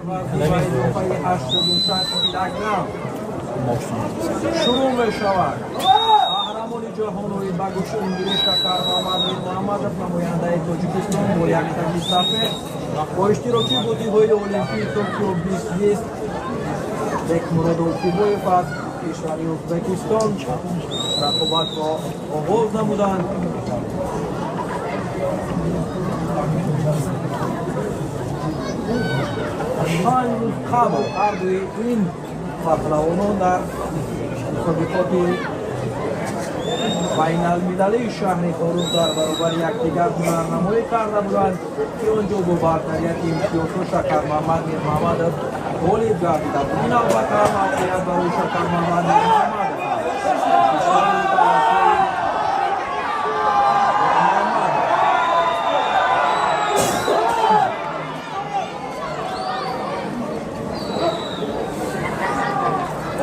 Вазни ба илофаи 86 килограмм шурӯъ мешавад. Қаҳрамони ҷаҳон ба гӯштингирӣ Шакармамад Мирмуҳаммадов, намояндаи Тоҷикистон, бо як таги сафед, бо иштироки бозиҳои Олимпии Токио 2020, Бекмурод Олтибоев аз кишвари Ӯзбекистон рақобатро оғоз намуданд. 5 рӯз қабл ҳардуи ин паҳлавонон дар мусобиқоти байналмилалии шаҳри Хоруғ дар баробари якдигар ҳунарнамоӣ карда буданд, ки он ҷо бо бартарияти имтиёзҳо Шакармамад Мирмуҳаммадов ғолиб гардида буд. Ин албатта мавқеият барои Шакармамад Мирмуҳаммадов аст. Кишвари давлатҳои Муҳаммадов.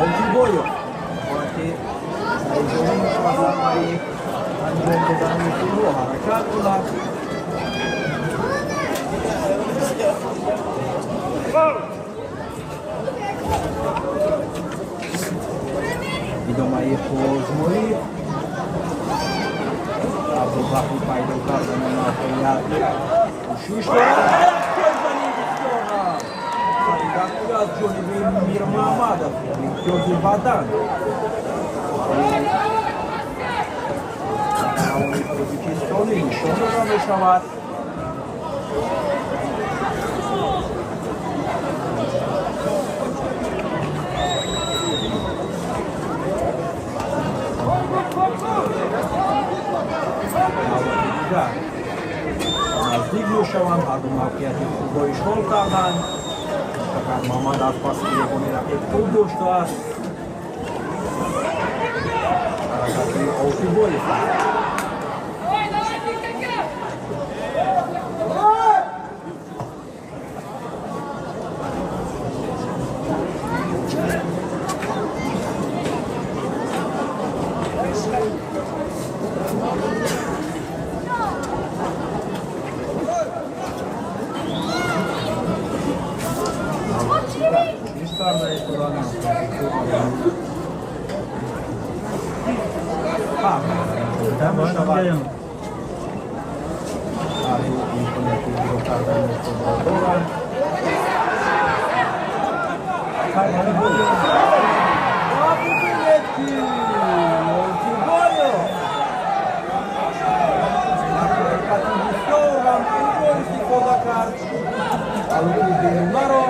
Олтибоев бояд ки сариҷони мушаххас барои анҷом додани худро ҳаракат кунад. Идомаи озмоӣ абдулбаҳри пайдо кардани мавқеият кӯшиш дорад. Пойзани бисёр сари аз ҷониби Мирмуҳаммадов, имтиёзи бадан паҳлавони тоҷикистонӣ нишон дода мешавад. Навбати дигар наздик мешаванд, ҳарду мавқеияти худро ишғол карданд. Шакармамад аз паси гиребони рақиб хуб доштааст. Ҳаракати Олтибоев. Давай, давай, Пикака! Кӯшиш карда истодан мешавад. Ҳарду имконияти иҷро кардани худро доранд. Олтибоев ва бубинед, ки Олтибоев ҳаракати бисёр ҳам хубро истифода кард. Алуки берунаро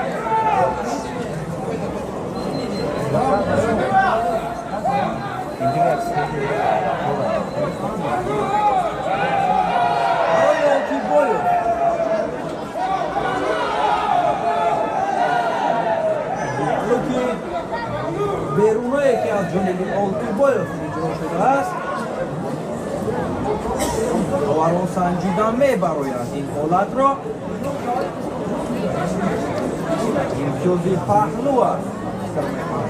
барои Олтибоев алуки берунае, ки аз ҷониби Олтибоев иҷро шудааст, доварон санҷида мебароянд ин ҳолатро. Имтиёзи паҳлӯ аст. Фикр мекунам.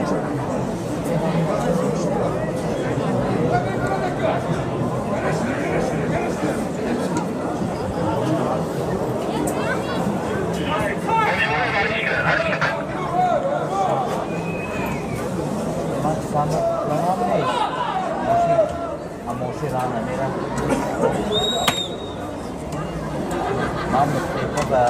Ман фаҳмам нест. Мошин, мошин раҳ намерам. Ман мустеъфо ба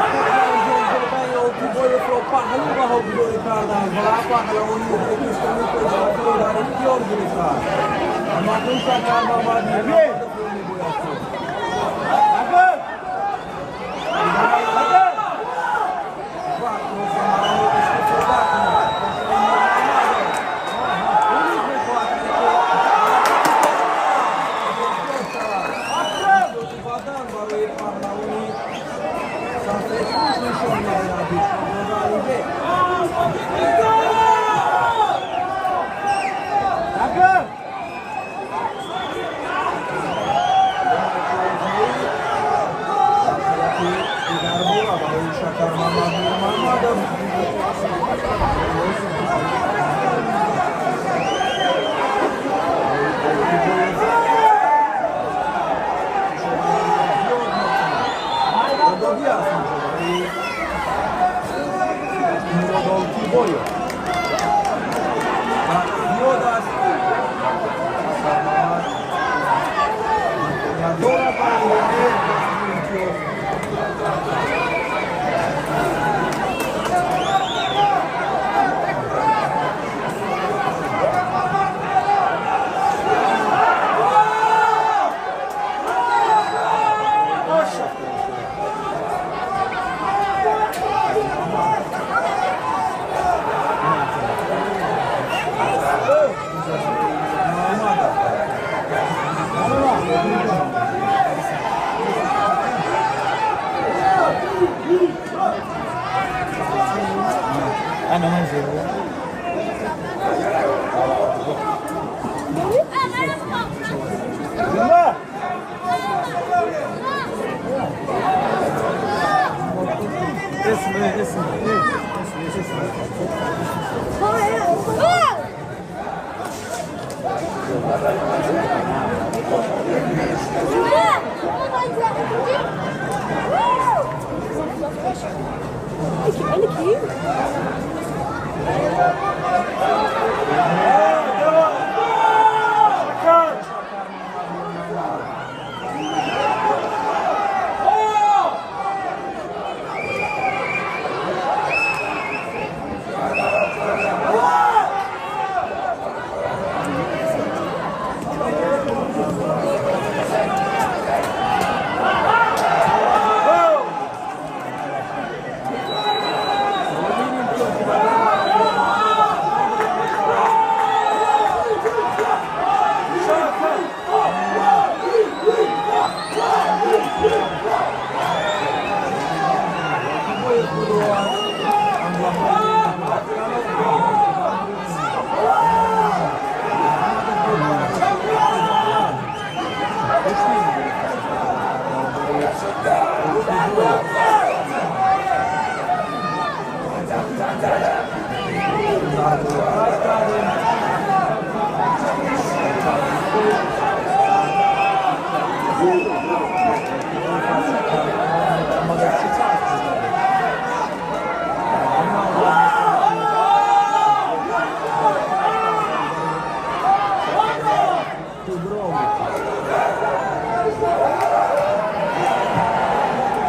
Ҳаракати Олтибоевро паҳлӯ баҳогузорӣ карданд ва паҳлавони ӯзбекистонӣ пешрафтро дар ихтиёр гирифтанд. Амакун Шакармамад Мирмуҳаммадовро мебояд шуд. Вақтро самаранок истифода кунад. Мирмуҳаммадов умед мехоҳад, ки шавад. Бадан барои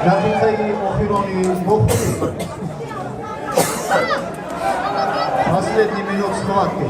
Дақиқаи охирони вохӯрӣ. Последний минут схватки.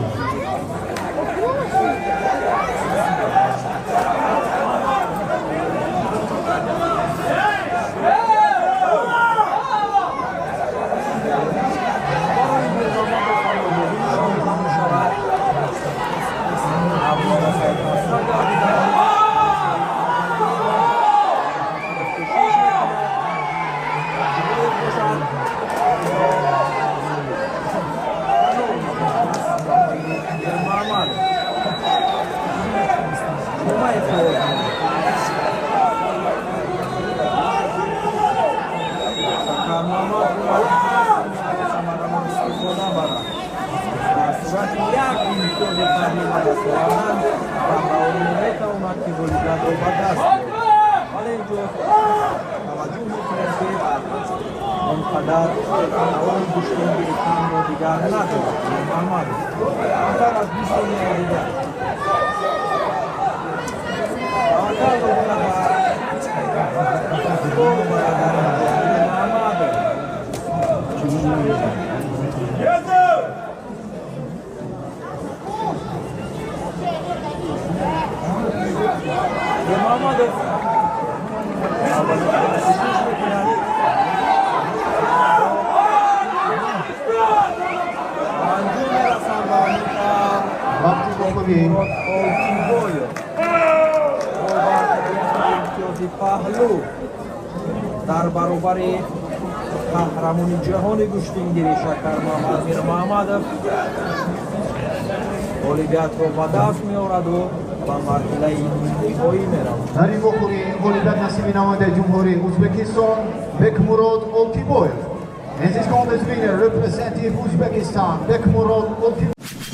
Онқадар тавони гӯштин гирифтанро дигар надорад. Муҳаммадов камтар аз 20 сонияи дигар таваккал дорад ба бародар Муҳаммадов. Муҳаммадов кӯшиш мекунад. Паҳлӯ дар баробари қаҳрамони ҷаҳони гӯштингирӣ Шакармуҳаммад Мирмуҳаммадов ғолибиятро ба даст меораду ба марҳилаи ниҳоӣ меравад. Дар ин вохӯрӣ ғолибият насиби намояндаи Ҷумҳурии Ӯзбекистон Бекмурод Олтибоев. And this contest winner representing Uzbekistan, Bekmurod Oltiboyev.